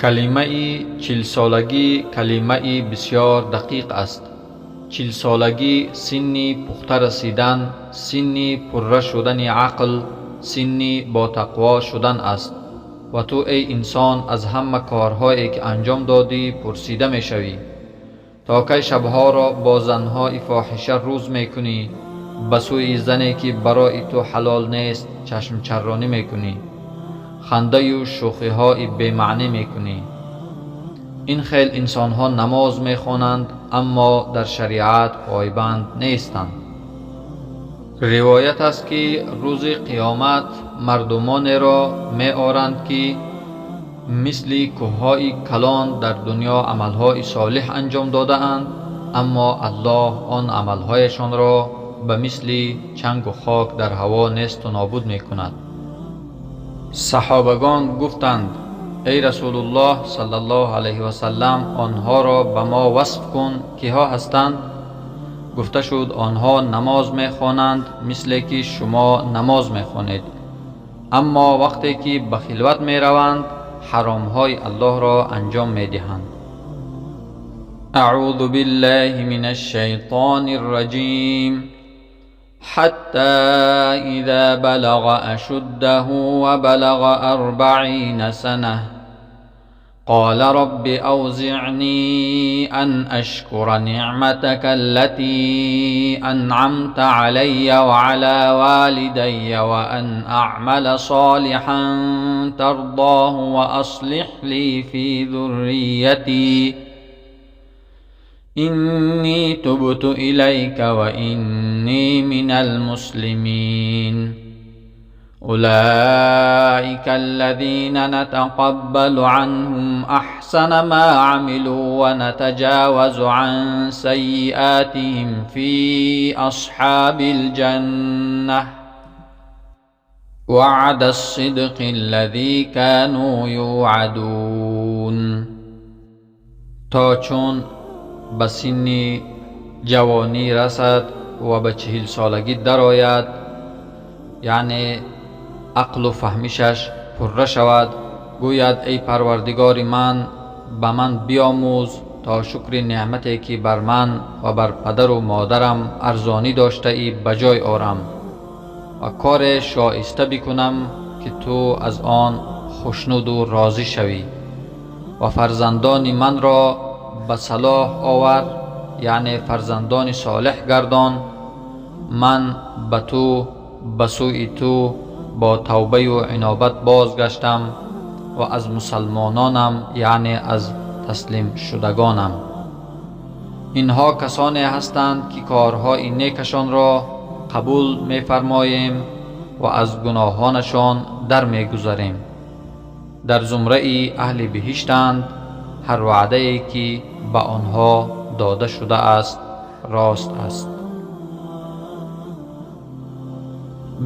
Калимаи чилсолагӣ калимаи бисёр дақиқ аст. Чилсолагӣ синни пухта расидан, синни пурра шудани ақл, синни ботақво шудан аст ва ту, эй инсон, аз ҳама корҳое ки анҷом додӣ, пурсида мешавӣ. То кай шабҳоро бо занҳои фоҳиша рӯз мекунӣ, ба сӯи зане ки барои ту ҳалол нест чашмчаронӣ мекунӣ, хандаю шӯхиҳои бемаънӣ мекунӣ? Ин хел инсонҳо намоз мехонанд, аммо дар шариат пойбанд нестанд. Ривоят аст, ки рӯзи қиёмат мардумонеро меоранд, ки мисли кӯҳҳои калон дар дунё амалҳои солиҳ анҷом додаанд, аммо Аллоҳ он амалҳояшонро ба мисли чангу хок дар ҳаво несту нобуд мекунад. Саҳобагон гуфтанд: «Эй Расулуллоҳ саллаллоҳу алайҳи васаллам, онҳоро ба мо васф кун, киҳо ҳастанд?» Гуфта шуд: «Онҳо намоз мехонанд, мисле ки шумо намоз мехонед, аммо вақте ки ба хилват мераванд, ҳаромҳои Аллоҳро анҷом медиҳанд». أعوذ بالله من الشيطان الرجيم. حتى إذا بلغ أشده وبلغ 40 سنة قال رب أوزعني أن أشكر نعمتك التي أنعمت علي وعلى والدي وأن أعمل صالحا ترضاه وأصلح لي في ذريتي إني تبت إليك وإني من المسلمين. أولئك الذين نتقبل عنهم أحسن ما عملوا ونتجاوز عن سيئاتهم في أصحاب الجنة وعد الصدق الذي كانوا يوعدون. То чун ба синни ҷавонӣ расад ва ба чиҳилсолагӣ дарояд, яъне ақлу фаҳмишаш пурра шавад, гӯяд: «Эй Парвардигори ман, ба ман биомӯз то шукри неъмате ки бар ман ва бар падару модарам арзонӣ доштаӣ, ба ҷой орам ва коре шоиста бикунам, ки ту аз он хушнуду розӣ шавӣ, ва фарзандони манро ба салоҳ овар, яъне фарзандони солеҳ гардон. Ман ба ту, ба сӯи ту бо тавбаю инобат бозгаштам ва аз мусалмононам, яъне аз таслимшудагонам». Инҳо касоне ҳастанд, ки корҳои некашонро қабул мефармоем ва аз гуноҳонашон дар мегузарем. Дар зумраи аҳли биҳиштанд. Ҳар ваъдае ки ба онҳо дода шудааст, рост аст.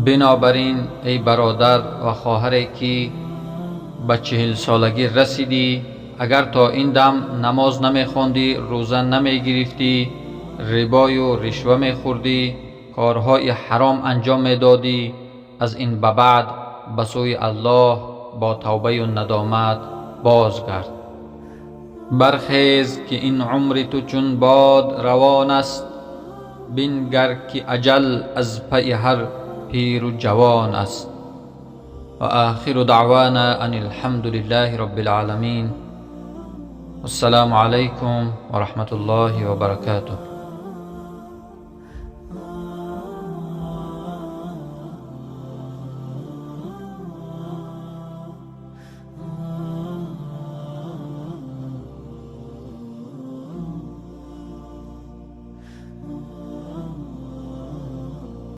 Бинобар ин, эй бародар ва хоҳаре ки ба чиҳилсолагӣ расидӣ, агар то ин дам намоз намехондӣ, рӯза намегирифтӣ, рибою ришва мехӯрдӣ, корҳои ҳаром анҷом медодӣ, аз ин ба баъд ба сӯи Аллоҳ бо тавбаю надомат бозгард. Бархез, ки ин умри ту чун бод равон аст. Бингар, ки аҷал аз пайи ҳар пиру ҷавон аст. وآخر دعوانا أن الحمد لله رب العالمين والسلام عليكم ورحمة الله وبركاته.